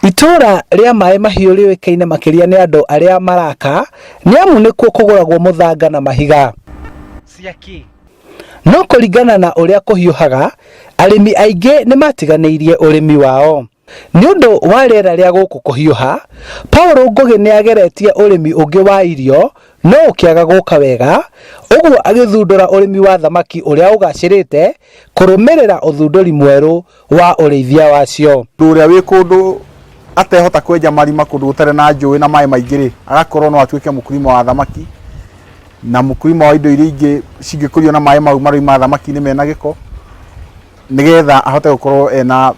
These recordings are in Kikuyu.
Itũũra rĩa Maĩ Mahiũ rĩũĩkaine makĩria nĩ andũ arĩa maraka nĩamu nĩkuo kũgũragwo mũthanga na mahiga. No kũringana na ũrĩa kũhiũhaga, arĩmi aingĩ nĩ matiganĩirie ũrĩmi wao. Nĩ ũndũ wa rĩera rĩa gũkũ kũhiũha, Paul Ngũgĩ nĩ ageretie ũrĩmi ũngĩ wa irio no ũkĩaga gũka wega, ũguo agĩthundũra ũrĩmi wa thamaki ũrĩa ũgacĩrĩte kũrũmĩrĩra ũthundũri mwerũ wa ũrĩithia wacio. Mũndũ ũrĩa wĩ kũndũ atehota kwenja marima kũndũ gũtarĩ na njũĩ na maĩ maingĩ rĩ, agakorwo no atuĩke mũkulima wa thamaki na mũkulima wa indo iria ingĩ cingĩkũrio na maĩ mau marauma thamaki-inĩ mena gĩko, nĩgetha ahote gũkorwo ena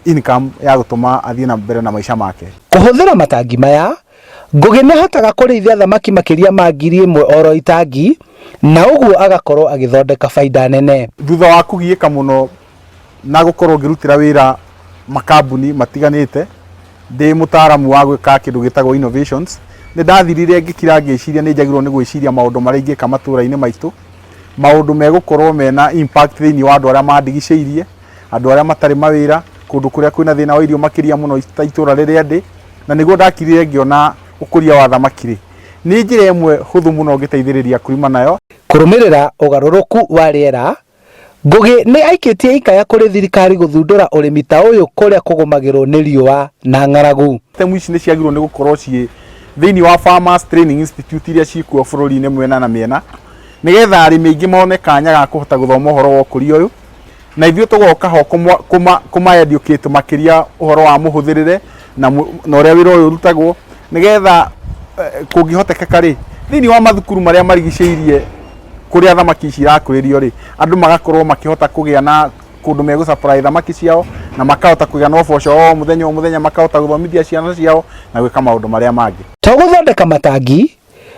income ya gũtũma athiĩ na mbere na maica make. Kũhũthĩra matangi maya, Ngũgĩ nĩahotaga kũrĩithia thamaki makĩria ma 1000 oro itangi na ũguo agakorwo agĩthondeka baida nene. Thutha wa kũgiĩka mũno na gũkorwo ngĩrutĩra wĩra makambuni matiganĩte ndĩ mũtaaramu wa gwĩka kĩndũ gĩtagwo innovations, nĩ ndathirire ngĩkira ngĩciria nĩ njagĩrĩirwo nĩ gwĩciria maũndũ marĩa ingĩka matũra-inĩ maitũ, maũndũ megũkorwo mena impact thĩinĩ wa andũ arĩa mandigicĩirie, andũ arĩa matarĩ mawĩra, kũndũ kũrĩa kwĩna thĩna wa irio makĩria mũno ta itũra rĩrĩa ndĩ, na nĩguo ndakirire ngĩona ũkũria wa thamaki rĩ, nĩ njĩra ĩmwe hũthũ mũno ũngĩteithĩrĩria akulima nayo. Kũrũmĩrĩra ũgarũrũku wa rĩera, Ngũgĩ nĩ aikĩtie ikaya kũrĩ thirikari gũthundũra ũrĩmi ta ũyũ kũrĩa kũgũmagĩrwo nĩ riũa na ng'aragu. System ici nĩ ciagĩrĩirwo nĩ gũkorwo ciĩ thĩinĩ wa Farmers Training Institute iria ciĩkuo bũrũri-inĩ mwena na mĩena, nĩgetha arĩmi aingĩ mone kanya ga kũhota gũthoma ũhoro wa ũkũria ũyũ, na ithuĩ tũgoka ho kũma educate makĩria ũhoro wa mũhũthĩrĩre na ũrĩa wĩra ũyũ ũrutagwo, nĩgetha kũngĩhotekeka rĩ, thĩinĩ wa mathukuru marĩa marigicĩirie kũrĩa thamaki ici irakũrĩrio rĩ, andũ magakorwo makĩhota kũgĩa na kũndũ megũ supply thamaki ciao, na makahota kũgĩa na ũboco o mũthenya o mũthenya, makahota gũthomithia ciana ciao na gwĩka maũndũ marĩa mangĩ. To gũthondeka matangi,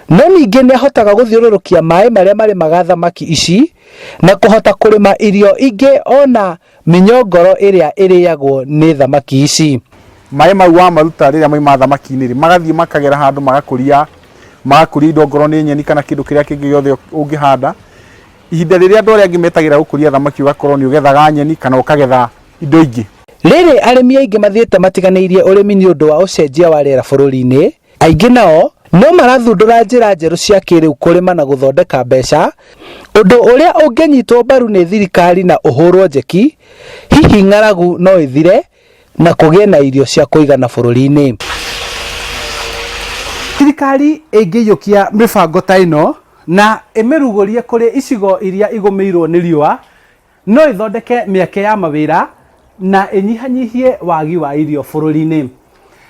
no ningĩ nĩ ahotaga gũthiũrũrũkia maĩ marĩa marĩmaga thamaki ici na kũhota kũrĩma irio ingĩ ona mĩnyongoro ĩrĩa ĩrĩagwo nĩ thamaki ici. Maĩ mau wamaruta rĩrĩa mauma thamaki-inĩ rĩ, magathiĩ makagera handũ magakũria magakũria indo ongorwo nĩ nyeni kana kĩndũ kĩrĩa kĩngĩ gĩothe ũngĩhanda. Ihinda rĩrĩa andũ arĩa angĩ metagĩra gũkũria thamaki ũgakorwo nĩ ũgethaga nyeni kana ũkagetha indo ingĩ. Rĩrĩ arĩmi aingĩ mathiĩte matiganĩirie ũrĩmi nĩ ũndũ wa ũcenjia wa rĩera bũrũri-inĩ, aingĩ nao no marathundũra njĩra njerũ cia kĩrĩu kũrĩma na gũthondeka mbeca, ũndũ ũrĩa ũngĩnyitwo mbaru nĩ thirikari na ũhũrwo njeki, hihi ng'aragu no ĩthire na kũgĩe na irio cia kũigana bũrũri-inĩ. Thirikari ĩngĩiyũkia mĩbango ta ĩno na ĩmĩrugũrie kũrĩ icigo iria igũmĩirwo nĩ riũa, no ĩthondeke mĩeke ya mawĩra na ĩnyihanyihie wagi wa irio bũrũri-inĩ.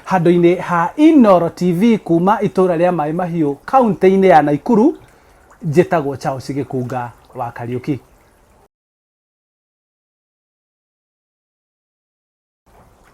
Handũ-inĩ ha Inooro TV kuma itũra rĩa Maĩ Mahiũ kaunti-inĩ ya Naikuru, njĩtagwo Charles Gĩkunga wa Kariũki.